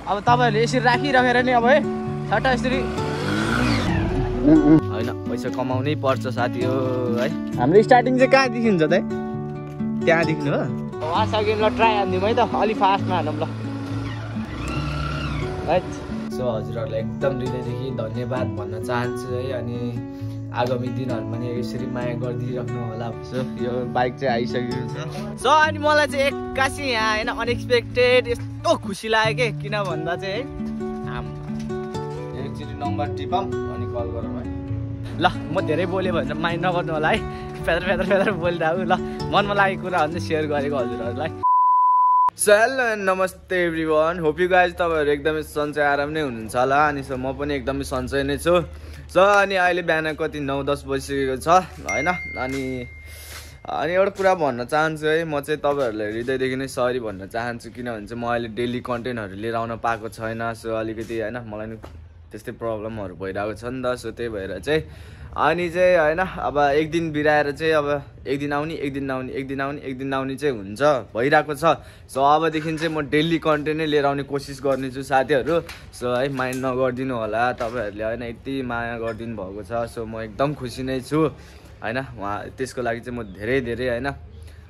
अब तपाईँहरूले यसरी राखिराखेर नि अब है छट्टा यसरी होइन पैसा कमाउनै पर्छ साथी हो है। हाम्रो स्टार्टिङ चाहिँ कहाँदेखि हुन्छ त त्यहाँदेखि हो वहाँ सक्यो ल ट्राई हानिदिउँ है त अलिक फास्टमा हानौँ ल है। सो हजुरहरूलाई एकदम हृदयदेखि धन्यवाद भन्न चाहन्छु है। अनि आगामी दिनहरूमा नि यसरी माया गरिदिइराख्नु होला। सो यो बाइक चाहिँ आइसकेको छ। सो अनि मलाई चाहिँ एक्कासी यहाँ होइन अनएक्सपेक्टेड यस्तो खुसी लाग्यो कि किन भन्दा चाहिँ है एकचोटि नम्बर टिपौँ अनि कल गरौँ है। ल म धेरै बोल्यो भने माइन्ड नगर्नु होला है। फेदर बोलिरहेको ल मनमा लागेको कुराहरू चाहिँ सेयर गरेको हजुरहरूलाई। सो हेलो एन्ड नमस्ते एभ्रिवान, होप यु गाइज तपाईँहरू एकदमै सन्चै आराम नै हुनुहुन्छ होला। अनि सो म पनि एकदमै सन्चै नै छु। सो अनि अहिले बिहान कति 9-10 बजिसकेको छ होइन। अनि एउटा कुरा भन्न चाहन्छु है, म चाहिँ तपाईँहरूलाई हृदयदेखि नै सरी भन्न चाहन्छु किनभने चाहिँ म अहिले डेली कन्टेन्टहरू लिएर आउन पाएको छैन। सो अलिकति होइन मलाई नि त्यस्तै प्रब्लमहरू भइरहेको छ नि त। सो त्यही भएर चाहिँ अनि चाहिँ होइन अब एक दिन बिराएर चाहिँ अब एक दिन आउने चाहिँ हुन्छ भइरहेको छ। सो अबदेखि चाहिँ म डेली कन्टेन्ट नै लिएर आउने कोसिस गर्नेछु साथीहरू। सो है माइन्ड नगरिदिनु होला तपाईँहरूले होइन, यति माया गरिदिनु भएको छ। सो म एकदम खुसी नै छु होइन। उहाँ त्यसको लागि चाहिँ म धेरै होइन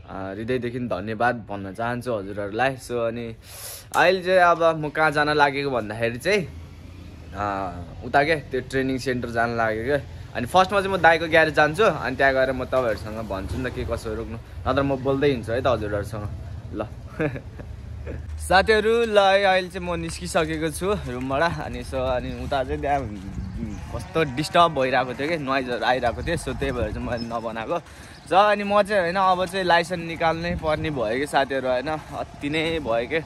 हृदयदेखि धन्यवाद भन्न चाहन्छु हजुरहरूलाई। सो अनि अहिले चाहिँ अब म कहाँ जान लागेको भन्दाखेरि चाहिँ उता के त्यो ट्रेनिङ सेन्टर जान लागेको क्या। अनि फर्स्टमा चाहिँ म दाइको ग्यारेज जान्छु अनि त्यहाँ गएर म तपाईँहरूसँग भन्छु नि त के कसो रोक्नु, नत्र म बोल्दै हिँड्छु है त हजुरहरूसँग ल। साथीहरू ल अहिले चाहिँ म निस्किसकेको छु रुमबाट। अनि सो अनि उता चाहिँ त्यहाँ कस्तो डिस्टर्ब भइरहेको थियो कि नोइजहरू आइरहेको थियो। सो त्यही भएर चाहिँ मैले नबनाएको। सो अनि म चाहिँ होइन अब चाहिँ लाइसेन्स निकाल्नै पर्ने भयो कि साथीहरू होइन, अति नै भयो कि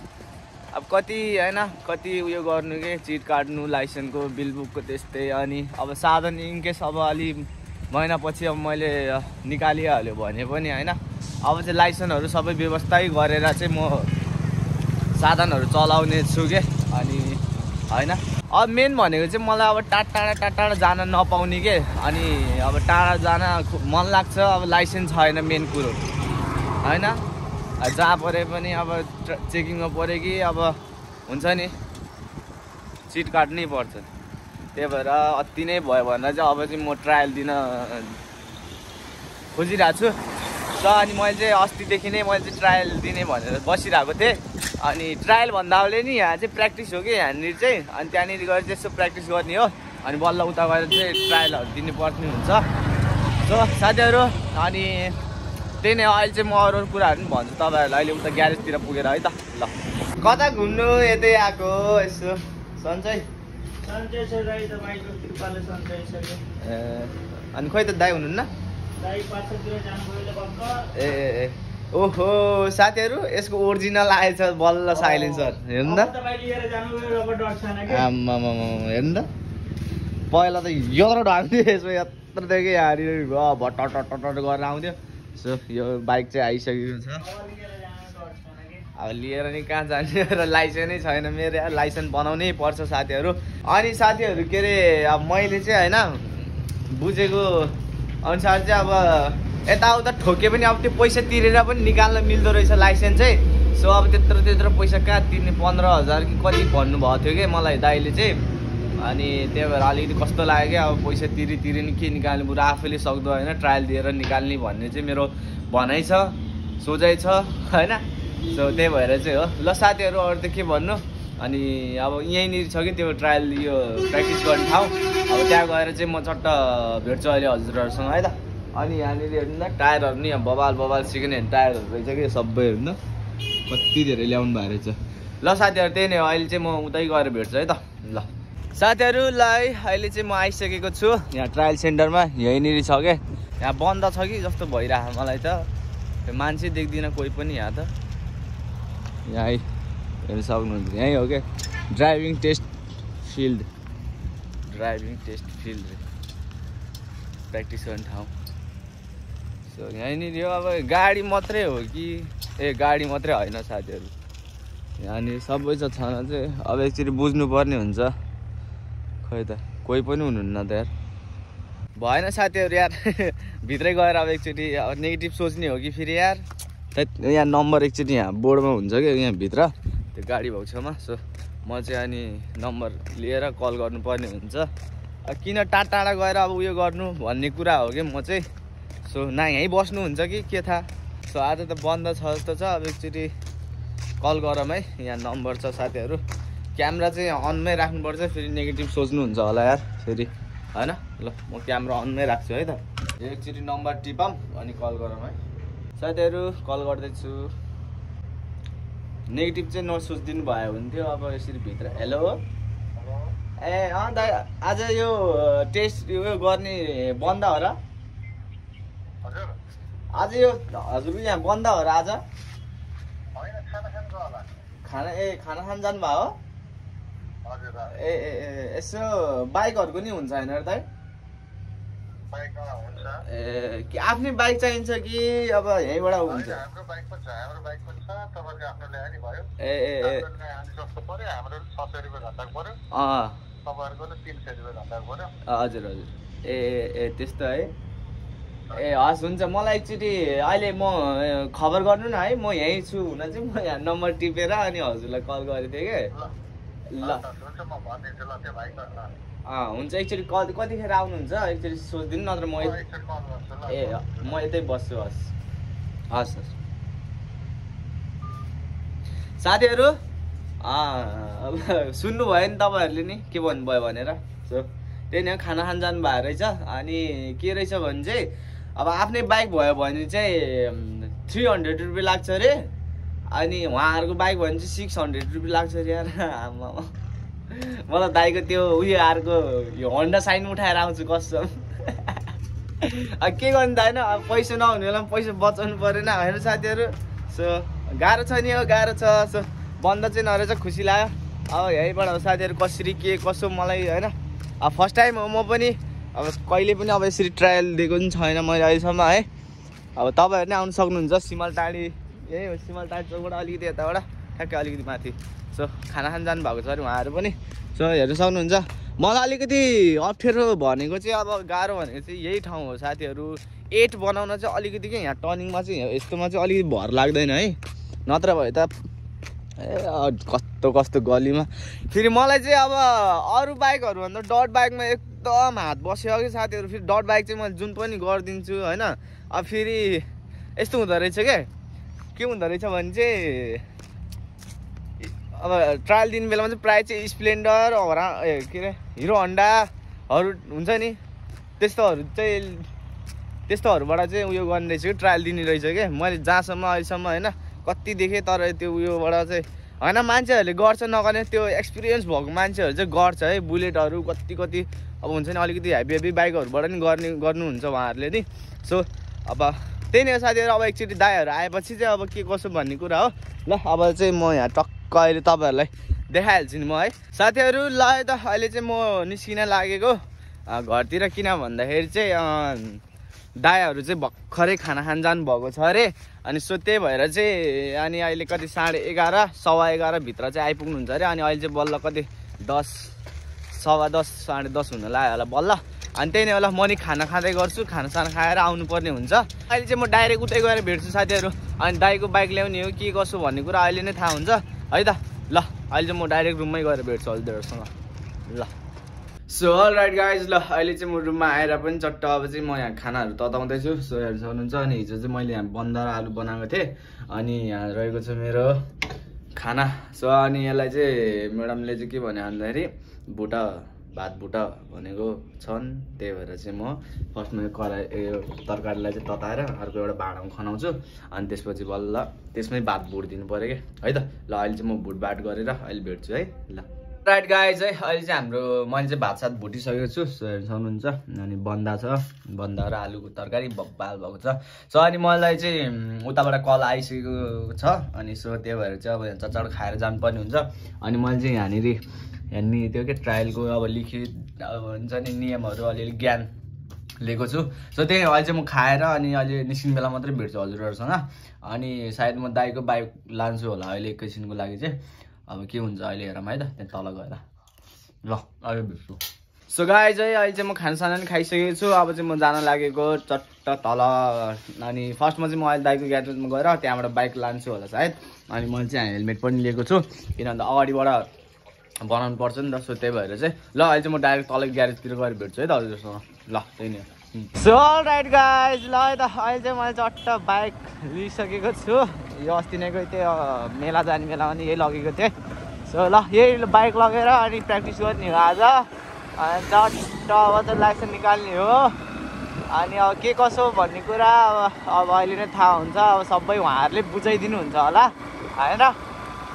अब कति होइन कति उयो गर्नु के चिट काट्नु लाइसेन्सको बिल बुकको त्यस्तै। अनि अब साधन इनकेस अब अलि महिनापछि अब मैले निकालिहाल्यो भने पनि होइन अब चाहिँ लाइसेन्सहरू सबै व्यवस्थै गरेर चाहिँ म साधनहरू चलाउने छु के। अनि होइन अब मेन भनेको चाहिँ मलाई अब टाढा जान नपाउने के। अनि अब टाढा जान मन लाग्छ, अब लाइसेन्स छैन मेन कुरो होइन। जहाँ परे पनि अब चेकिङमा पऱ्यो कि अब हुन्छ नि चिट काट्नै पर्छ। त्यही भएर अति नै भयो भनेर चाहिँ अब चाहिँ म ट्रायल दिन खोजिरहेको छु। र अनि मैले चाहिँ अस्तिदेखि नै मैले चाहिँ ट्रायल दिने भनेर बसिरहेको थिएँ। अनि ट्रायल भन्दाले नि यहाँ चाहिँ प्र्याक्टिस हो कि यहाँनिर चाहिँ। अनि त्यहाँनिर गएर चाहिँ यसो प्र्याक्टिस गर्ने हो अनि बल्ल उता गएर चाहिँ ट्रायलहरू दिनुपर्ने हुन्छ। सो साथीहरू अनि त्यही नै अहिले चाहिँ म अरू कुराहरू पनि भन्छु तपाईँहरूलाई। अहिले उता ग्यारेजतिर पुगेर है त ल। कता घुम्नु यतै आएको यसो सन्चै अनि खोइ त दाइ हुनुहुन्न ए ओहो साथीहरू यसको ओरिजिनल आएछ बल्ल साइलेन्सर हेर्नु त। आम्मामा हेर्नु त पहिला त यत्रो ढाल्थ्यो यसो यत्रो देखि यहाँनिर भट्ट गरेर आउँथ्यो। सो यो बाइक चाहिँ आइसकेको छ। अब लिएर नि कहाँ जाने र लाइसेन्सै छैन मेरो, यार लाइसेन्स बनाउनै पर्छ साथीहरू। अनि साथीहरू के अरे अब मैले चाहिँ होइन बुझेको अनुसार चाहिँ अब यताउता ठोके पनि अब त्यो पैसा तिरेर पनि निकाल्न मिल्दो रहेछ लाइसेन्स चाहिँ। सो अब त्यत्रो पैसा कहाँ तिर्ने 15,000 कि कति भन्नुभएको थियो कि मलाई दाइले चाहिँ। अनि त्यही भएर अलिकति कस्तो लाग्यो क्या अब पैसा तिरी नि के निकाल्ने, बरु आफैले सक्दो होइन ट्रायल दिएर निकाल्ने भन्ने चाहिँ मेरो भनाइ छ सोचाइ छ होइन। सो त्यही भएर चाहिँ हो ल साथीहरू अरू त के भन्नु। अनि अब यहीँनिर छ कि त्यो ट्रायल यो प्र्याक्टिस गर्ने ठाउँ। अब त्यहाँ गएर चाहिँ म चट्ट भेट्छु अहिले हजुरहरूसँग है त। अनि यहाँनिर हेर्नु न टायरहरू नि बबाल सेकेन्ड ह्यान्ड टायरहरू रहेछ कि सबै हेर्नु कति धेरै ल्याउनु भएको रहेछ। ल साथीहरू त्यही नै हो, अहिले चाहिँ म उतै गएर भेट्छु है त ल। साथीहरू ल अहिले चाहिँ म आइसकेको छु यहाँ ट्रायल सेन्टरमा। यहीँनिर छ क्या, यहाँ बन्द छ कि जस्तो भइरहेको मलाई त, मान्छे देख्दिनँ कोही पनि यहाँ त। यहाँ हेर्नु सक्नुहुन्छ यहीँ हो क्या ड्राइभिङ टेस्ट फिल्ड प्र्याक्टिस गर्ने ठाउँ। सो यहीँनिर यो अब गाडी मात्रै हो कि गाडी मात्रै होइन साथीहरू, यहाँनिर सबै छ छन चाहिँ। अब एकचोटि बुझ्नुपर्ने हुन्छ, खोइ त कोही पनि हुनुहुन्न त यार भएन साथीहरू यार। भित्रै गएर अब एकचोटि अब नेगेटिभ सोच्ने हो कि फेरि यार। यहाँ नम्बर एकचोटि यहाँ बोर्डमा हुन्छ कि यहाँ भित्र त्यो गाडी भएको छेउमा। सो म चाहिँ अनि नम्बर लिएर कल गर्नुपर्ने हुन्छ। किन टाढा गएर अब उयो गर्नु भन्ने कुरा हो कि म चाहिँ। सो न यहीँ बस्नुहुन्छ कि के थाहा। सो आज त बन्द छ जस्तो छ। अब एकचोटि कल गरौँ है। यहाँ नम्बर छ साथीहरू। क्यामेरा चाहिँ अनमै राख्नुपर्छ, फेरि नेगेटिभ सोच्नुहुन्छ होला यार फेरि होइन। ल म क्यामेरा अनमै राख्छु है त। एकचोटि नम्बर टिपौँ अनि कल गरौँ है साथीहरू। कल गर्दैछु। नेगेटिभ चाहिँ नसोचिदिनु भयो हुन्थ्यो। अब यसरी भित्र हेलो ए दाइ आज यो टेस्ट उयो गर्ने बन्द हो र? आज यो हजुरको यहाँ बन्द हो र आज? खाना खान जानु भयो? ए ए यसो बाइकहरूको नि हुन्छ होइन र दाइ? ए कि आफ्नै बाइक चाहिन्छ कि अब यहीँबाट हुन्छ? ए ए हजुर हजुर ए ए त्यस्तो है। ए हस् हुन्छ। मलाई एकचोटि अहिले म खबर गर्नु न है। म यहीँ छु हुन चाहिँ। म यहाँ नम्बर टिपेर अनि हजुरलाई कल गरेको थिएँ कि। ल हुन्छ। एकचोटि कतिखेर आउनुहुन्छ एकचोटि सोचिदिनु नत्र म ए म यतै बस्छु। हस् हस् हस् साथीहरू अब सुन्नुभयो नि तपाईँहरूले नि के भन्नुभयो भनेर। सो त्यही नै खाना खान जानु भएको रहेछ। अनि के रहेछ भने चाहिँ अब आफ्नै बाइक भयो भने चाहिँ 300 रुपियाँ लाग्छ अरे। अनि उहाँहरूको बाइक भने चाहिँ 600 रुपियाँ लाग्छ अरे यार। आमा मलाई दाइको त्यो उयो अर्को यो होन्डा साइन उठाएर आउँछु कसम। अब के गर्नु त होइन। अब पैसा नहुने बेला पनि पैसा बचाउनु परेन होइन साथीहरू। सो गाह्रो छ नि हो गाह्रो छ। सो बन्द चाहिँ नरहेछ खुसी लाग्यो। अब यहीँबाट अब साथीहरू कसरी के कसो मलाई होइन। अब फर्स्ट टाइम हो म पनि। अब कहिले पनि अब यसरी ट्रायल दिएको पनि छैन मैले अहिलेसम्म है। अब तपाईँहरू नै आउनु सक्नुहुन्छ। सिमलटाढी यही हो सिमलटाढी चौकबाट अलिकति यताबाट ठ्याक्कै अलिकति माथि। सो खाना खान जानु भएको छ अरे उहाँहरू पनि। सो हेर्नु सक्नुहुन्छ। मलाई अलिकति अप्ठ्यारो भनेको चाहिँ अब गाह्रो भनेको चाहिँ यही ठाउँ हो साथीहरू। 8 बनाउन चाहिँ अलिकति के यहाँ टर्निङमा चाहिँ यस्तोमा चाहिँ अलिकति भर लाग्दैन है। नत्र भए त कस्तो कस्तो गलीमा फेरि मलाई चाहिँ अब अरू बाइकहरूभन्दा डट बाइकमा एकदम हात बस्यो कि साथीहरू। फेरि डट बाइक चाहिँ मैले जुन पनि गरिदिन्छु होइन। अब फेरि यस्तो हुँदो रहेछ के हुँदो रहेछ भने चाहिँ अब ट्रायल दिने बेलामा चाहिँ प्रायः चाहिँ स्प्लेन्डर के अरे हिरो होन्डाहरू हुन्छ नि त्यस्तोहरूबाट चाहिँ उयो गर्ने रहेछ कि ट्रायल दिने रहेछ कि मैले जहाँसम्म अहिलेसम्म होइन कति देखेँ। तर त्यो उयोबाट चाहिँ होइन मान्छेहरूले गर्छ नगर्ने त्यो एक्सपिरियन्स भएको मान्छेहरू चाहिँ गर्छ है। बुलेटहरू कति अब हुन्छ नि अलिकति हेभी बाइकहरूबाट नि गर्नुहुन्छ उहाँहरूले नि। सो अब त्यही नै हो साथीहरू। अब एकचोटि दाइहरू आएपछि चाहिँ अब के कसो भन्ने कुरा हो। ल अब चाहिँ म यहाँ टक्क अहिले तपाईँहरूलाई देखाइहाल्छु नि म है साथीहरू। ल त अहिले चाहिँ म निस्किन लागेको घरतिर। किन भन्दाखेरि चाहिँ दाइहरू चाहिँ भर्खरै खाना खान जानु भएको छ अरे। अनि सो त्यही भएर चाहिँ अनि अहिले कति 11:30 11:15 भित्र चाहिँ आइपुग्नुहुन्छ अरे। अनि अहिले चाहिँ बल्ल कति 10 सवा 10 साढे 10 हुन लाग्यो होला बल्ल। अनि त्यही नै होला। म नि खाना खाँदै गर्छु। खानासाना खाएर आउनुपर्ने हुन्छ। अहिले चाहिँ म डाइरेक्ट उतै गएर भेट्छु साथीहरू। अनि दाइको बाइक ल्याउने हो के कसो भन्ने कुरा अहिले नै थाहा हुन्छ है त। ल अहिले चाहिँ म डाइरेक्ट रुममै गएर भेट्छु हजुरहरूसँग। ल सो अलराइट गाइज। ल अहिले चाहिँ म रुममा आएर पनि चट्ट अब चाहिँ म यहाँ खानाहरू तताउँदैछु। सो हेर्नु सक्नुहुन्छ। अनि हिजो चाहिँ मैले यहाँ बन्दा र आलु बनाएको थिएँ। अनि यहाँ रहेको छ मेरो खाना। सो अनि यसलाई चाहिँ म्याडमले चाहिँ के भन्यो भन्दाखेरि भात भुटा भनेको छन्। त्यही भएर चाहिँ म फर्स्टमा यो तरकारीलाई चाहिँ तताएर अर्को एउटा भाँडामा खनाउँछु। अनि त्यसपछि बल्ल त्यसमै भात भुट दिनु पऱ्यो कि है त। ल अहिले चाहिँ म भुटभाट गरेर अहिले भेट्छु है। ल राइट गाइज है अहिले चाहिँ हाम्रो मैले चाहिँ भात सात भुटिसकेको छु। सो हेर्नु सक्नुहुन्छ। अनि बन्दा र आलुको तरकारी बब्बाल भएको छ। सो अनि मलाई चाहिँ उताबाट कल आइसकेको छ। अनि सो त्यही भएर चाहिँ अब यहाँ चचाड खाएर जानुपर्ने हुन्छ। अनि मैले चाहिँ यहाँनिर त्यो के ट्रायलको अब लिखित अब हुन्छ नि नियमहरू अलिअलि ज्ञान लिएको छु। सो त्यही अहिले चाहिँ म खाएर अनि अहिले निस्किने बेला मात्रै भेट्छु हजुरहरूसँग। अनि सायद म दाइको बाइक लान्छु होला अहिले एकैछिनको लागि चाहिँ। अब के हुन्छ अहिले हेरौँ है त त्यहाँ तल गएर। ल अहिले भेट्छु। सो गाइज है अहिले चाहिँ म खानासाना पनि खाइसकेको छु। अब चाहिँ म जान लागेको चट्ट तल। अनि फर्स्टमा चाहिँ म अहिले दाइको ग्यारेजमा गएर त्यहाँबाट बाइक लान्छु होला सायद। अनि मैले चाहिँ हेलमेट पनि लिएको छु किनभने अगाडिबाट बनाउनु पर्छ नि त। सो त्यही भएर चाहिँ ल अहिले चाहिँ म डाइरेक्ट तल ग्यारेजतिर गएर भेट्छु है दाजुसँग। ल त्यही नै सो अलराइट गाइज। ल त अहिले चाहिँ मैले चट्ट बाइक लिइसकेको छु। यो अस्ति नै गएको थिएँ मेला जाने बेलामा नि यही लगेको थिएँ। सो ल यही बाइक लगेर अनि प्र्याक्टिस गर्ने हो आज। अनि चट्ट अब चाहिँ लाइसेन्स निकाल्ने हो। अनि अब के कसो भन्ने कुरा अब अहिले नै थाहा हुन्छ। अब सबै उहाँहरूले बुझाइदिनुहुन्छ होला होइन।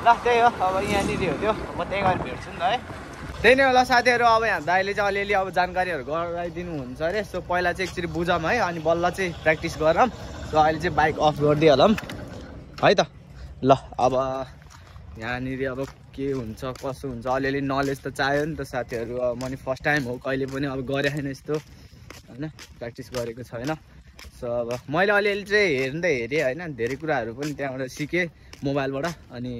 ल त्यही हो अब यहाँनिर हो त्यो म त्यही गएर भेट्छु नि त है। त्यही नै होला साथीहरू। अब यहाँ दाइले चाहिँ अलिअलि अब जानकारीहरू गराइदिनुहुन्छ अरे। सो पहिला चाहिँ एकचोटि बुझौँ है अनि बल्ल चाहिँ प्र्याक्टिस गरौँ। सो अहिले चाहिँ बाइक अफ गरिदिइहालौँ है त। ल अब यहाँनिर अब के हुन्छ कसो हुन्छ अलिअलि नलेज त चाहियो नि त साथीहरू। अब मैले फर्स्ट टाइम हो कहिले पनि अब गरेँ छैन यस्तो होइन प्र्याक्टिस गरेको छैन। सो अब मैले अलिअलि चाहिँ हेर्दै हेरेँ होइन धेरै कुराहरू पनि त्यहाँबाट सिकेँ मोबाइलबाट। अनि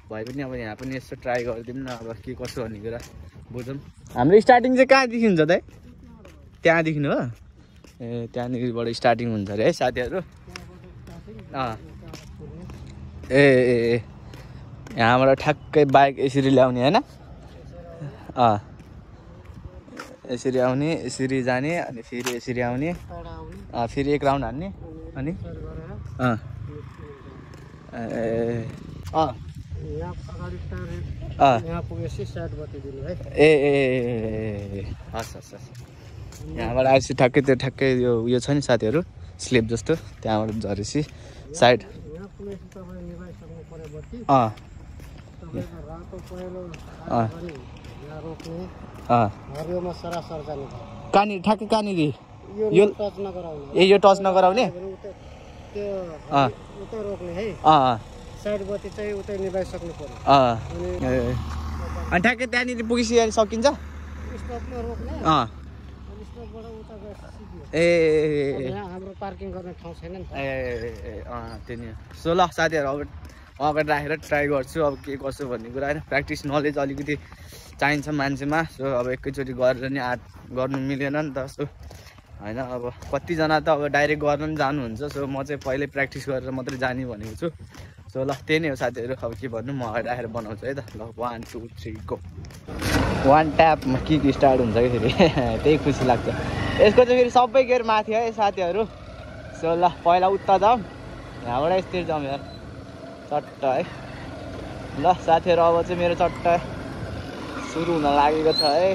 भए पनि अब यहाँ पनि यसो ट्राई गरिदिउँ न अब के कसो भन्ने कुरा बुझौँ। हाम्रो स्टार्टिङ चाहिँ कहाँदेखि हुन्छ त त्यहाँदेखि हो ए त्यहाँनिरबाट स्टार्टिङ हुन्छ अरे है साथीहरू। ए यहाँबाट ठ्याक्कै बाइक यसरी ल्याउने होइन यसरी आउने यसरी जाने अनि फेरि यसरी आउने फेरि एक राउन्ड हान्ने अनि ए हस् हस् हस् यहाँबाट आएपछि ठ्याक्कै त्यो ठ्याक्कै यो उयो छ नि साथीहरू स्लिप जस्तो त्यहाँबाट झरेपछि साइड कहाँनिर ठ्याक्कै कहाँनिर यो टच नगराउने अनि ठ्याक्कै त्यहाँनिर पुगिसि सकिन्छ ए पार्किङ गर्ने ठाउँ छैन नि त्यही नै। सो ल साथीहरू अब अगाडि राखेर ट्राई गर्छु अब के कसो भन्ने कुरा होइन। प्र्याक्टिस नलेज अलिकति चाहिन्छ मान्छेमा। सो अब एकैचोटि गरेर नि गर्नु मिलेन नि त। सो होइन अब कतिजना त अब डाइरेक्ट गर्न पनि जानुहुन्छ। सो म चाहिँ पहिल्यै प्र्याक्टिस गरेर मात्रै जाने भनेको छु। सो ल त्यही नै हो साथीहरू। अब के भन्नु म अगाडि राखेर बनाउँछु है त। ल 1 2 3 गो। 1 ट्यापमा किक स्टार्ट हुन्छ कि फेरि त्यही खुसी लाग्छ। यसको चाहिँ फेरि सबै गेयर माथि है साथीहरू। सो ल पहिला उता जाउँ यहाँबाट यस्तै जाउँ यार चट्ट है। ल साथीहरू अब चाहिँ मेरो चट्ट सुरु हुन लागेको छ है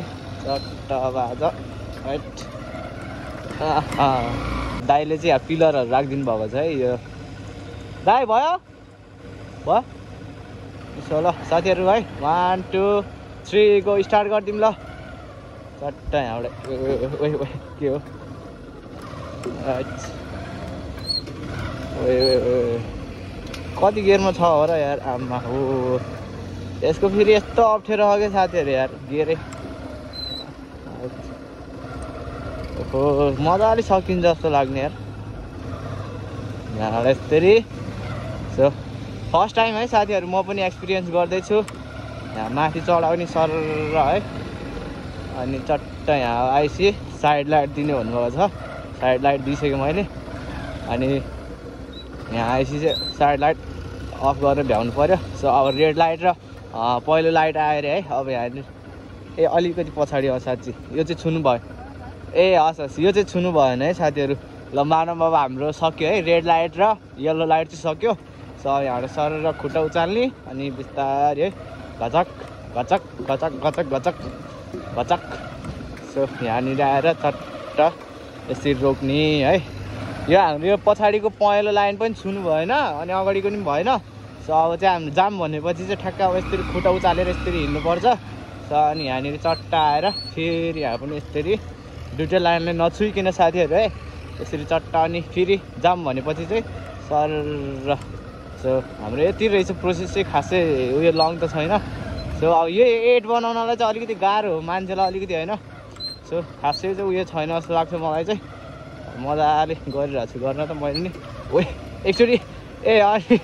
चट्ट अब आज राइट। दाइले चाहिँ यहाँ पिलरहरू राखिदिनु भएको छ है यो दाइ भयो भयो। सो ल साथीहरू है 1 2 3 गो स्टार्ट गरिदिउँ ल चट्ट यहाँबाट के हो कति गियरमा छ हो र यार आमा हो। यसको फेरि यस्तो अप्ठ्यारो हो क्या साथीहरू यार गियरै हो मजाले सकिन्छ जस्तो लाग्ने यार यहाँबाट यसरी। सो फर्स्ट टाइम है साथीहरू म पनि एक्सपिरियन्स गर्दैछु। यहाँ माथि चढाउने सर है अनि चट्ट यहाँ आइसी साइड लाइट दिने भन्नुभएको छ। साइड लाइट दिइसकेँ मैले अनि यहाँ आइसी चाहिँ साइड लाइट अफ गरेर भ्याउनु पऱ्यो। सो अब रेड लाइट र पहिलो लाइट आएर है अब यहाँनिर ए अलिकति पछाडि साँच्ची यो चाहिँ छुनु भयो ए हस् हस् यो चाहिँ छुनु भएन है साथीहरू। ल मानव अब हाम्रो सक्यो है रेड लाइट र येल्लो लाइट चाहिँ सक्यो। सो यहाँबाट सर खुट्टा उचाल्ने अनि बिस्तारै है घचक घचक घचक घचक घचक घचक। सो यहाँनिर आएर चट्ट यसरी रोक्ने है। यो हाम्रो यो पछाडिको पहेँलो लाइन पनि छुनु भएन अनि अगाडिको पनि भएन। सो अब चाहिँ हाम्रो जाम भनेपछि चाहिँ ठ्याक्क अब यसरी खुट्टा उचालेर यसरी हिँड्नुपर्छ। सो अनि यहाँनिर चट्ट आएर फेरि यहाँ पनि यसरी दुइटै लाइनलाई नछुइकन साथीहरू है यसरी चट्ट अनि फेरि जाम भनेपछि चाहिँ सर। सो हाम्रो यति रहेछ प्रोसेस चाहिँ खासै उयो लङ त छैन। सो अब यो 8 बनाउनलाई चाहिँ अलिकति गाह्रो हो मान्छेलाई अलिकति होइन। सो खासै चाहिँ उयो छैन जस्तो लाग्छ मलाई चाहिँ मजाले गरिरहेको छु गर्न त मैले नि ओइ एकचोटि ए अनि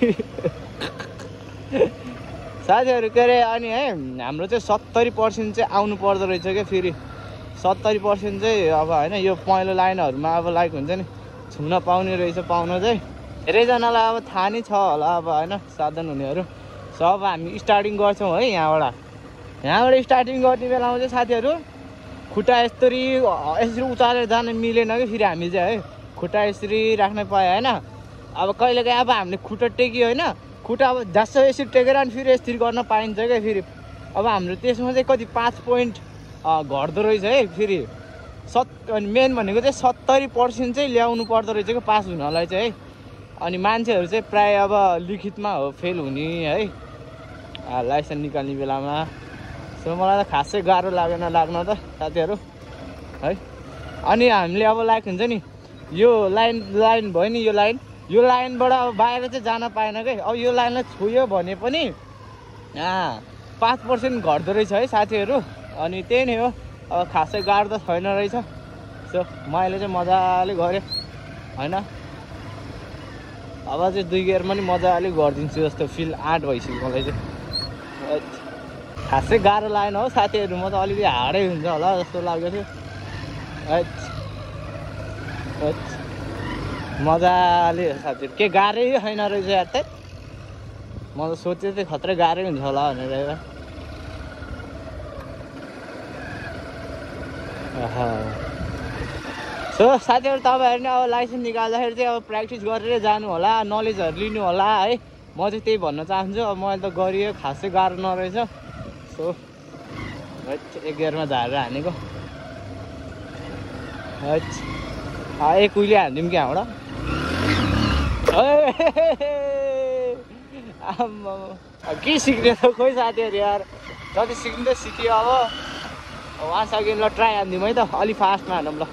साथीहरू के अरे अनि है हाम्रो चाहिँ 70% चाहिँ आउनु पर्दो रहेछ क्या फेरि 70% चाहिँ अब होइन यो पहेँलो लाइनहरूमा अब लाइक हुन्छ नि छुन पाउने रहेछ पाउन चाहिँ धेरैजनालाई अब थाहा नै छ होला अब होइन साधन हुनेहरू। सो अब हामी स्टार्टिङ गर्छौँ है यहाँबाट यहाँबाट स्टार्टिङ गर्ने बेलामा चाहिँ साथीहरू खुट्टा यसरी उचालेर जान मिलेन कि फेरि हामी चाहिँ है खुट्टा यसरी राख्न पायो होइन। अब कहिलेकाहीँ अब हामीले खुट्टा टेक्यो होइन, खुट्टा अब झ्यासो यसरी टेकेर अनि फेरि यसरी गर्न पाइन्छ क्या फेरि। अब हाम्रो त्यसमा चाहिँ कति 5 पोइन्ट घट्दो रहेछ है फेरि। अनि मेन भनेको चाहिँ 70% चाहिँ ल्याउनु पर्दो रहेछ क्या पास हुनलाई चाहिँ है। अनि मान्छेहरू चाहिँ प्राय अब लिखितमा हो फेल हुने है लाइसेन्स निकाल्ने बेलामा। सो मलाई त खासै गाह्रो लाग्न त साथीहरू है। अनि हामीले अब लाइक हुन्छ नि यो लाइन भयो नि, यो लाइनबाट अब बाहिर चाहिँ जान पाएन क्या। अब यो लाइनलाई छोयो भने पनि 5% घट्दो रहेछ है साथीहरू। अनि त्यही नै हो, अब खासै गाह्रो त छैन रहेछ। सो मैले चाहिँ मजाले गरेँ होइन। अब चाहिँ 2 गियरमा नि मजाले गरिदिन्छु जस्तो फिल आँट भइसक्यो मलाई चाहिँ। खासै गाह्रो लागेन हो साथीहरू, म त अलिकति हार्डै हुन्छ होला जस्तो लाग्यो थियो। मजाले साथीहरू के गाह्रै छैन रहेछ यार। त म त सोचेँ चाहिँ खत्रै गाह्रै हुन्छ होला भनेर। सो साथीहरू तपाईँहरू नि अब लाइसेन्स निकाल्दाखेरि चाहिँ अब प्र्याक्टिस गरेर जानु होला, नलेजहरू लिनु होला है। म चाहिँ त्यही भन्न चाहन्छु। अब मैले त गरियो, खासै गाह्रो नरहेछ। सो 1 गियरमा झारेर हानेको एक उहिले हानिदिउँ कि यहाँबाट। के सिक्ने त खोइ साथीहरू यार, जति सिक्नु त सिक्यो। अब वान्स अगेन ल ट्राई हानिदिउँ है त, अलिक फास्टमा हानौँ ल।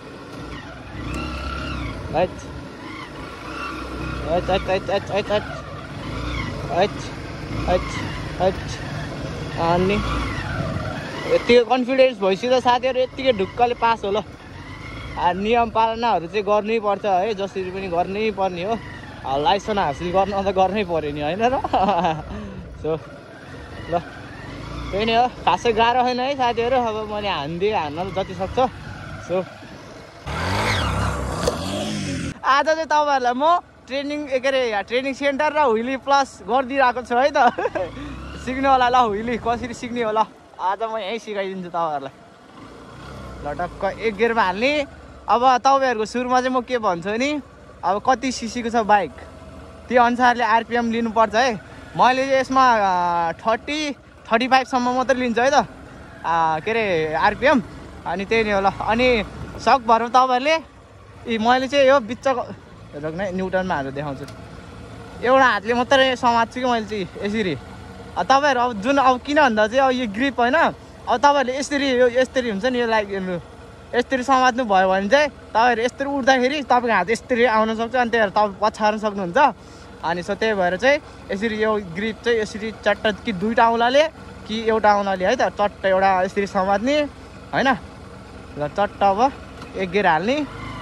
अनि यतिकै कन्फिडेन्स भइसक्यो त साथीहरू, यत्तिकै ढुक्कले पास हो ल। नियम पालनाहरू चाहिँ गर्नै पर्छ है, जसरी पनि गर्नै पर्ने हो। लाइसेन्स हासिल गर्न त गर्नै पर्यो नि होइन र। सो ल त्यही नै हो, खासै गाह्रो छैन है साथीहरू। अब मैले हान्न जति सक्छ। सो आज चाहिँ तपाईँहरूलाई म ट्रेनिङ सेन्टर र हुइली प्लस गरिदिइरहेको छु है त। सिक्नु होला ल, हुइली कसरी सिक्ने होला आज म यहीँ सिकाइदिन्छु तपाईँहरूलाई। ल टक्क 1 गियरमा हाल्ने। अब तपाईँहरूको सुरुमा चाहिँ म के भन्छु नि, अब कति सिसीको छ बाइक त्यो अनुसारले आरपिएम लिनुपर्छ है। मैले यसमा 30-35सम्म मात्रै लिन्छु है त के अरे आरपिएम। अनि त्यही नै हो ल। अनि सकभर तपाईँहरूले मैले चाहिँ यो बिचको न्युटनमा हालेर देखाउँछु। एउटा हातले मात्रै समात्छु कि मैले चाहिँ यसरी। तपाईँहरू अब जुन अब किन भन्दा चाहिँ अब यो ग्रिप होइन, अब तपाईँहरूले यसरी हुन्छ नि, यो लाइक यसरी समात्नु भयो भने चाहिँ तपाईँहरू यसरी उठ्दाखेरि तपाईँको हात यसरी आउन सक्छ। अनि त्यही भएर तपाईँ पछार्न सक्नुहुन्छ। अनि सो त्यही भएर चाहिँ यसरी यो ग्रिप चाहिँ यसरी चट्ट कि 2टा औँलाले कि एउटा औँलाले है त चट्ट एउटा यसरी समात्ने होइन। ल चट्ट अब 1 गियर हाल्ने,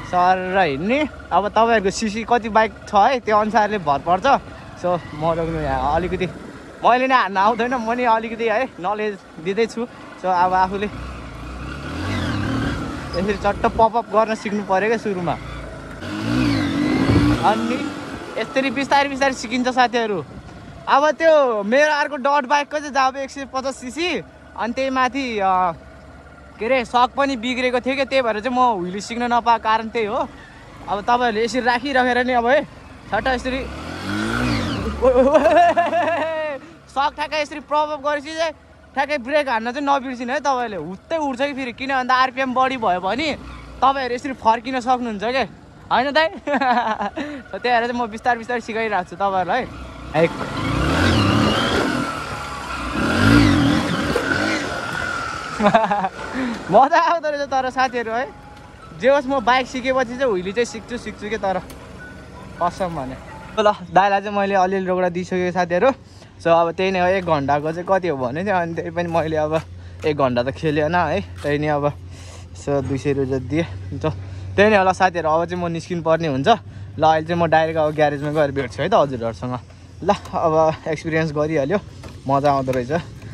सर हिँड्ने। अब तपाईँहरूको सिसी कति बाइक छ है त्यो अनुसारले भर पर्छ। सो म रोक्नु यहाँ अलिकति मैले नै हान्न आउँदैन, म नि अलिकति है नलेज दिँदैछु। सो अब आफूले यसरी चट्ट पपअप गर्न सिक्नु पऱ्यो क्या सुरुमा। अनि यसरी बिस्तारै सिकिन्छ साथीहरू। अब त्यो मेरो अर्को डट बाइकको चाहिँ जाब 150 सीसी। अनि त्यही माथि के अरे सक पनि बिग्रेको थियो क्या, त्यही भएर चाहिँ म हुइली सिक्न नपाएको कारण त्यही हो। अब तपाईँहरूले यसरी राखिराखेर नि अब है छट्ट यसरी सक ठ्याक्कै यसरी प्रपअप गरेपछि चाहिँ ठ्याक्कै ब्रेक हान्न चाहिँ नबिर्सिनु है तपाईँहरूले। हुत्तै उठ्छ कि फेरि, किन भन्दा आरपिएम बढी भयो भने तपाईँहरू यसरी फर्किन सक्नुहुन्छ क्या होइन दाइ। त्यही भएर चाहिँ म बिस्तारै सिकाइरहेको छु तपाईँहरूलाई है। मजा आउँदो रहेछ तर साथीहरू है। जे होस् म बाइक सिकेपछि चाहिँ हुइली चाहिँ सिक्छु कि तर कसम भने। ल दाइलाई चाहिँ मैले अलिअलि रोक्दा दिइसकेको साथीहरू। सो अब त्यही नै हो, 1 घन्टाको चाहिँ कति हो भने चाहिँ। अनि त्यही पनि मैले अब 1 घन्टा त खेलेन है, त्यही नै अब सो 200 रुपियाँ दिएँ। त त्यही नै होला साथीहरू। अब चाहिँ म निस्किनु पर्ने हुन्छ। ल अहिले चाहिँ म डाइरेक्ट अब ग्यारेजमा गएर भेट्छु है त हजुरहरूसँग। ल अब एक्सपिरियन्स गरिहाल्यो, मजा आउँदो रहेछ।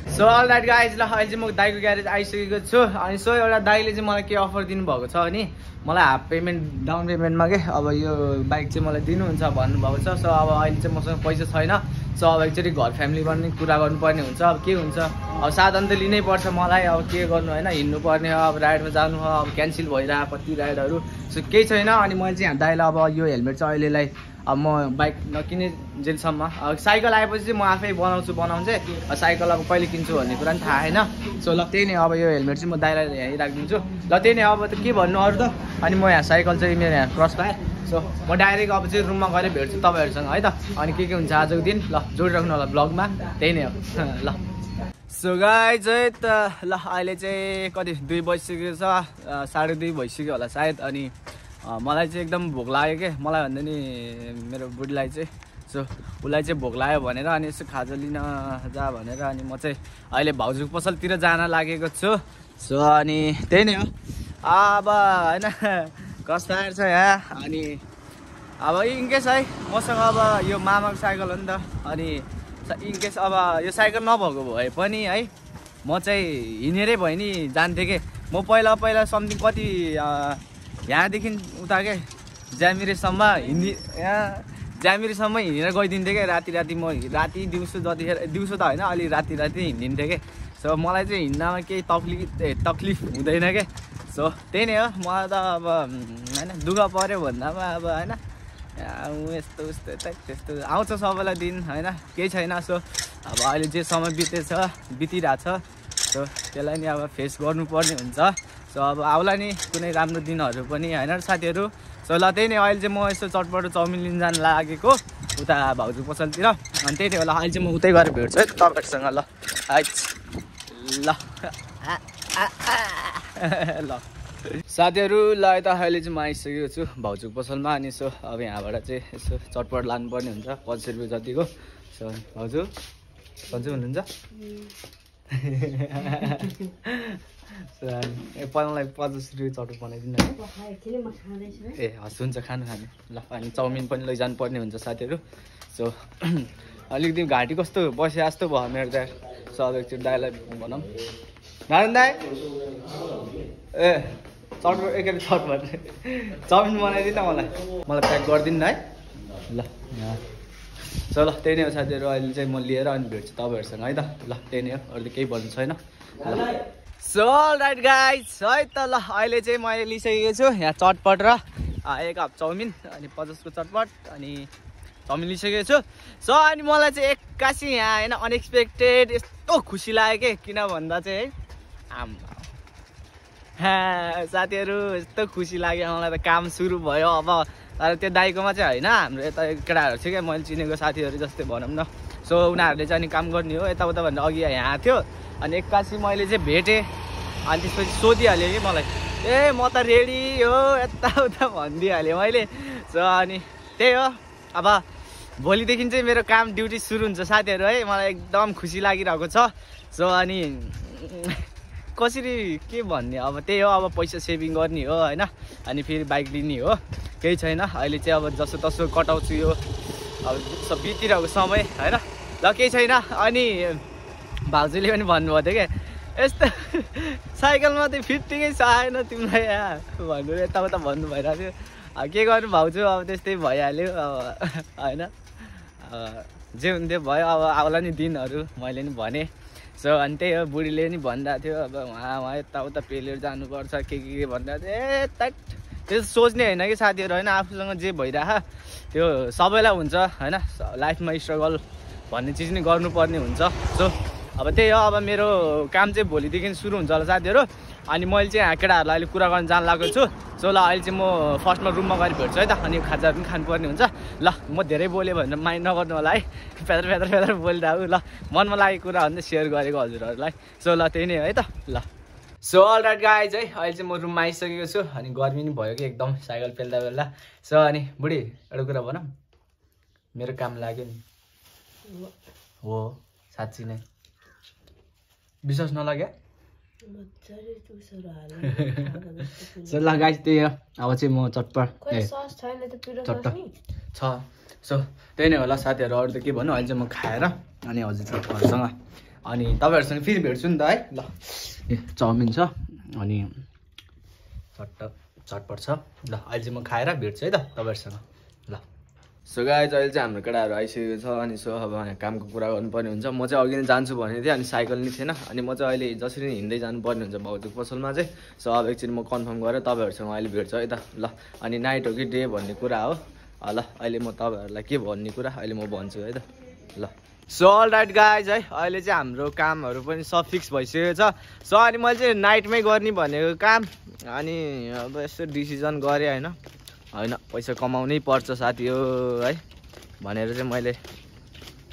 सो अलराइट गाइज, ल अहिले चाहिँ म दाइको ग्यारेज आइसकेको छु। अनि सो एउटा दाइले चाहिँ मलाई के अफर दिनुभएको छ भने मलाई हाफ पेमेन्ट डाउन पेमेन्टमा के अब यो बाइक चाहिँ मलाई दिनुहुन्छ भन्नुभएको छ। सो अब अहिले चाहिँ मसँग पैसा छैन। सो अब एकचोटि घर फ्यामिली पनि कुरा गर्नुपर्ने हुन्छ अब के हुन्छ अब साधन त लिनै पर्छ मलाई अब के गर्नु होइन हिँड्नु पर्ने हो अब राइडमा जानु हो अब क्यान्सल भइरहेको कति राइडहरू सो केही छैन अनि मैले चाहिँ यहाँ दाइलाई अब यो हेलमेट चाहिँ अहिलेलाई अब म बाइक नकिने जेलसम्म अब साइकल आएपछि चाहिँ म आफै बनाउँछु साइकल अब कहिले किन्छु भन्ने कुरा पनि थाहा छैन सो ल त्यही नै अब यो हेलमेट चाहिँ म दाइलाई यहीँ राखिदिन्छु ल त्यही नै अब त के भन्नु अरू त अनि म यहाँ साइकल चाहिँ मेरो यहाँ क्रस पाएँ सो म डाइरेक्ट अब चाहिँ रुममा गएर भेट्छु तपाईँहरूसँग है त अनि के हुन्छ आजको दिन ल जोडिराख्नु होला ब्लगमा त्यही नै हो ल सो गाइज है त ल अहिले चाहिँ कति 2 बजिसक्यो छ 2:30 भइसक्यो होला सायद अनि मलाई चाहिँ एकदम भोक लाग्यो के मलाई भन्दा नि मेरो बुढीलाई चाहिँ सो उसलाई चाहिँ भोक लाग्यो भनेर अनि यसो खाजा लिन जा भनेर अनि म चाहिँ अहिले भाउजूको पसलतिर जान लागेको छु सो अनि त्यही नै हो अब होइन कस्तो आएर छ यहाँ अनि अब इनकेस है मसँग अब यो मामाको साइकल हो नि त अनि इनकेस अब यो साइकल नभएको भए पनि है म चाहिँ हिँडेरै भयो नि जान्थेँ कि म पहिला समथिङ कति यहाँदेखि उता के ज्यामिरेसम्म ज्यामिरेसम्म हिँडेर गइदिन्थेँ क्या राति म राति दिउँसो जतिखेर दिउँसो त होइन अलि राति हिँडिदिन्थेँ कि सो मलाई चाहिँ हिँड्नमा केही तक्लिफ हुँदैन क्या सो त्यही नै हो मलाई त अब होइन दुःख पऱ्यो भन्दामा अब होइन यस्तो उस्तो त्यस्तो आउँछ सबैलाई दिन होइन केही छैन सो अब अहिले जे समय बितिरहेछ सो त्यसलाई नि अब फेस गर्नुपर्ने हुन्छ सो अब आउला नि कुनै राम्रो दिनहरू पनि होइन साथीहरू सो ल त्यही नै अहिले चाहिँ म यस्तो चटपट चाउमिन लिन जान लागेको उता भाउजू पसलतिर अनि त्यही होला अहिले चाहिँ म उतै गएर भेट्छु है तपाईँहरूसँग ल ल ल साथीहरू ल यता अहिले चाहिँ म आइसकेको छु भाउजूको पसलमा अनि सो अब यहाँबाट चाहिँ यसो चटपट लानुपर्ने हुन्छ 25 रुपियाँ जतिको सो भाउजू सन्चै हुनुहुन्छ मलाई 50 रुपियाँ चटपट बनाइदिनु ए हस् हुन्छ खानु ल अनि चाउमिन पनि लैजानु पर्ने हुन्छ साथीहरू सो अलिकति घाँटी कस्तो बसे जस्तो भयो मेरो दाइ सो अब एकचोटि दाइलाई भनौँ नारायण दाइ ए चटपट एकैचोटि चटपट चाउमिन बनाइदिनु मलाई प्याक गरिदिनु है ल सो ल त्यही नै हो साथीहरू अहिले चाहिँ म लिएर अनि भेट्छु तपाईँहरूसँग है त ल त्यही नै हो अरू केही भन्नु छैन सो राइट गाइज है त ल अहिले चाहिँ मैले लिइसकेको छु यहाँ चटपट र 1 कप चाउमिन अनि 50 को चटपट अनि चाउमिन लिइसकेको छु सो अनि मलाई चाहिँ एक्कासी यहाँ होइन अनएक्सपेक्टेड यस्तो खुसी लाग्यो कि किन भन्दा चाहिँ है साथीहरू यस्तो खुसी लाग्यो मलाई त काम सुरु भयो अब तर त्यो दाइकोमा चाहिँ होइन हाम्रो यता केटाहरू छ क्या मैले चिनेको साथीहरू जस्तै भनौँ न सो उनीहरूले चाहिँ अनि काम गर्ने हो यताउता भनेर अघि यहाँ थियो अनि एक्कासी मैले चाहिँ भेटेँ अनि त्यसपछि सोधिहालेँ कि मलाई ए म त रेडी हो यताउता भनिदिइहालेँ मैले सो अनि त्यही हो अब भोलिदेखि चाहिँ मेरो काम ड्युटी सुरु हुन्छ साथीहरू है मलाई एकदम खुसी लागिरहेको छ सो अनि कसरी के भन्ने अब त्यही हो अब पैसा सेभिङ गर्ने हो होइन अनि फेरि बाइक लिने हो केही छैन अहिले चाहिँ अब जसो तसो कटाउँछु यो अब सब बितिरहेको समय होइन ल केही छैन अनि भाउजूले पनि भन्नुभएको थियो क्या यस्तो साइकलमा चाहिँ फिटिङै आएन तिमीलाई यहाँ भन्नु यताउता भन्नु भइरहेको थियो के गर्नु भाउजू अब त्यस्तै भइहाल्यो अब होइन जे हुन्थ्यो भयो अब आउला नि दिनहरू मैले नि भनेँ सो अनि त्यही हो बुढीले नि भनिरहेको थियो अब उहाँ यताउता पेलेर जानुपर्छ के भनिरहेको थियो ए त्यो सोच्ने होइन कि साथीहरू होइन आफूसँग जे भइरह त्यो सबैलाई हुन्छ होइन लाइफमा स्ट्रगल भन्ने चिज नै गर्नुपर्ने हुन्छ सो अब त्यही हो अब मेरो काम चाहिँ भोलिदेखि सुरु हुन्छ होला साथीहरू अनि मैले चाहिँ केटाहरूलाई अहिले कुरा गर्न जान लागेको छु सो ल अहिले चाहिँ म फर्स्टमा रुममा गएर भेट्छु है त अनि खाजाहरू पनि खानुपर्ने हुन्छ ल म धेरै बोलेँ भनेर माइन्ड नगर्नु होला है फेदर बोलिरहेको ल मनमा लागेको कुरा भन्दै सेयर गरेको हजुरहरूलाई सो ल त्यही नै है त ल सो अलराइट गाइज है अहिले चाहिँ म रुममा आइसकेको छु अनि गर्मी नि भयो कि एकदम साइकल पेल्दा सो अनि बुढी एउटा कुरा भनौँ मेरो काम लाग्यो नि हो साँच्ची नै विश्वास नलाग्यो सो ल गाइज त्यही हो अब चाहिँ म चटपट छ सो त्यही नै होला साथीहरू अरू त के भन्नु अहिले चाहिँ म खाएर अनि हजुरहरूसँग अनि तपाईँहरूसँग फेरि भेट्छु नि त है ल चाउमिन छ अनि चटपट छ ल अहिले चाहिँ म खाएर भेट्छु है त तपाईँहरूसँग ल सो गाइज अहिले चाहिँ हाम्रो केटाहरू आइसकेको छ अनि सो अब कामको कुरा गर्नुपर्ने हुन्छ म चाहिँ अघि नै जान्छु भनेको थिएँ अनि साइकल नि थिएन अनि म चाहिँ अहिले जसरी हिँड्दै जानुपर्ने हुन्छ भाउजूको पसलमा चाहिँ सो अब एकचोटि म कन्फर्म गरेर तपाईँहरूसँग अहिले भेट्छु है त ल अनि नाइट हो कि डे भन्ने कुरा हो ल अहिले म तपाईँहरूलाई के भन्ने कुरा अहिले म भन्छु है त ल सो अल राइट गाइज है अहिले चाहिँ हाम्रो कामहरू पनि सब फिक्स भइसकेको छ सो अनि मैले चाहिँ नाइटमै गर्ने भनेको काम अनि अब यसो डिसिजन गरेँ होइन पैसा कमाउनै पर्छ साथी हो है भनेर चाहिँ मैले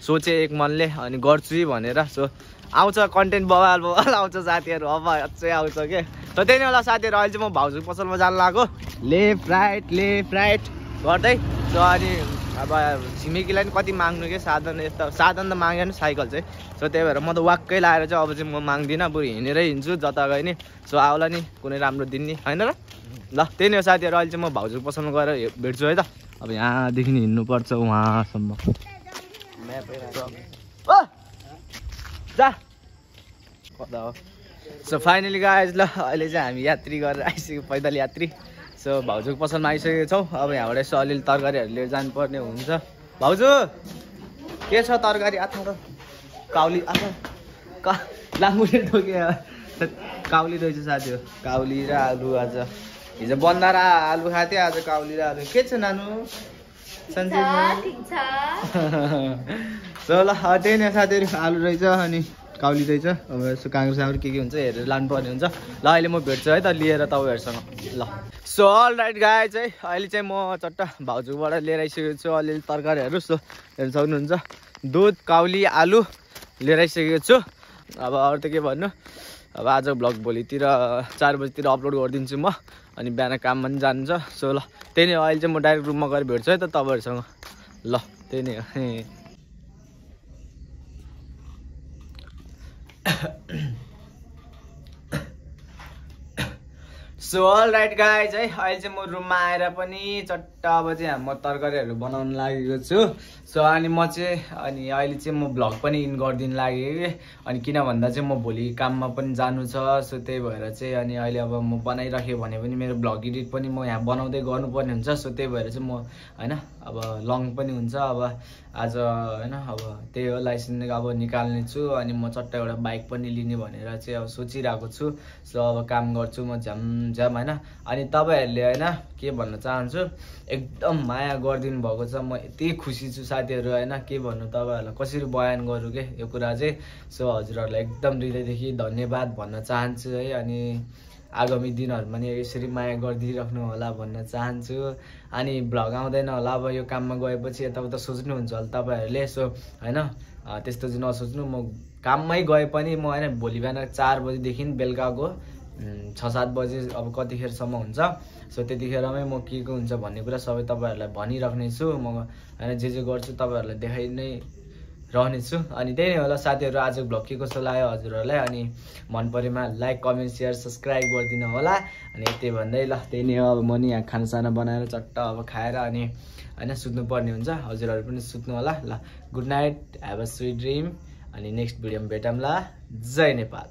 सोचेँ एक मनले अनि गर्छु भनेर सो आउँछ कन्टेन्ट बवाल आउँछ साथीहरू अब अझै आउँछ के सो त्यही नै होला साथीहरू अहिले चाहिँ म भाउजूको पसलमा जानु लाग्यो लेफ्ट राइट गर्दै सो अनि अब छिमेकीलाई पनि कति माग्नु के साधन यस्तो साधन त मागेन साइकल चाहिँ सो त्यही भएर म त वाक्कै लाएर चाहिँ अब चाहिँ म माग्दिनँ बरु हिँडेरै हिँड्छु जता गए नि सो आउला नि कुनै राम्रो दिन नि होइन र ल त्यही नै हो साथीहरू अहिले चाहिँ म भाउजूको पसलमा गएर भेट्छु है त अब यहाँदेखि हिँड्नुपर्छ उहाँसम्म जा कता हो सो फाइनली गाइज ल अहिले चाहिँ हामी यात्री गरेर आइसक्यो पैदल यात्री सो भाउजूको पसलमा आइसकेको छौँ अब यहाँबाट यसो अलिअलि तरकारीहरू लिएर जानुपर्ने हुन्छ भाउजू के छ तरकारी आथा काउली आथा लामुले ठोके काउली रहेछ साथी हो काउली र आलु आज हिजो बन्दा र आलु खाएको थियो आज काउली र आलु के छ नानु सो ल त्यही नै साथीहरू आलु रहेछ अनि काउली रहेछ अब यसो काँक्रो के हुन्छ हेरेर लानुपर्ने हुन्छ ल अहिले म भेट्छु है त लिएर तपाईँहरूसँग ल सो अल राइट गाइज है अहिले चाहिँ म चट्ट भाउजूबाट लिएर आइसकेको छु अलिअलि तरकारीहरू सो हेर्नु सक्नुहुन्छ दुध काउली आलु लिएर आइसकेको छु अब अरू त के भन्नु अब आज भ्लग भोलितिर 4 बजीतिर अपलोड गरिदिन्छु म अनि बिहान काममा पनि जान्छ सो ल त्यही नै अहिले चाहिँ म डाइरेक्ट रुममा गएर भेट्छु है त तपाईँहरूसँग ल त्यही नै सो अल राइट गाइज है अहिले चाहिँ म रुममा आएर पनि चट्ट अब चाहिँ म तरकारीहरू बनाउन लागेको छु सो अनि म चाहिँ अनि अहिले चाहिँ म भ्लग पनि इन गरिदिनु लागेँ कि अनि किन भन्दा चाहिँ म भोलि काममा पनि जानु छ सो त्यही भएर चाहिँ अनि अहिले अब म बनाइराखेँ भने पनि मेरो भ्लग एडिट पनि म यहाँ बनाउँदै गर्नुपर्ने हुन्छ सो त्यही भएर चाहिँ म होइन अब लङ पनि हुन्छ अब आज होइन अब त्यही हो लाइसेन्स अब निकाल्ने छु अनि म चट्ट एउटा बाइक पनि लिने भनेर चाहिँ अब सोचिरहेको छु सो अब काम गर्छु म झ्याम होइन अनि तपाईँहरूले होइन के भन्न चाहन्छु एकदम माया गरिदिनु भएको छ म यति खुसी छु साथीहरू होइन के भन्नु तपाईँहरूलाई कसरी बयान गरौँ के यो कुरा चाहिँ सो हजुरहरूलाई एकदम हृदयदेखि धन्यवाद भन्न चाहन्छु है अनि आगामी दिनहरूमा नि यसरी माया गरिदिइराख्नु होला भन्न चाहन्छु अनि भ्लग आउँदैन होला अब यो काममा गएपछि यताउता सोच्नुहुन्छ होला तपाईँहरूले सो होइन त्यस्तो चाहिँ नसोच्नु म काममै गए पनि म होइन भोलि बिहान 4 बजीदेखि बेलुकाको 6-7 बजे अब कतिखेरसम्म हुन्छ सो त्यतिखेरमै म के हुन्छ भन्ने कुरा सबै तपाईँहरूलाई भनिराख्नेछु म होइन जे गर्छु तपाईँहरूलाई देखाइ नै रहनेछु अनि त्यही नै होला साथीहरू आज भ्लग के कस्तो लाग्यो हजुरहरूलाई अनि मन परेमा लाइक कमेन्ट सेयर सब्सक्राइब गरिदिनु होला अनि त्यही भन्दै ल त्यही नै हो अब म नि यहाँ खानासाना बनाएर चट्ट अब खाएर अनि होइन सुत्नुपर्ने हुन्छ हजुरहरू पनि सुत्नु होला ल good night have a sweet dream अनि नेक्स्ट भिडियोमा भेटौँला जय नेपाल।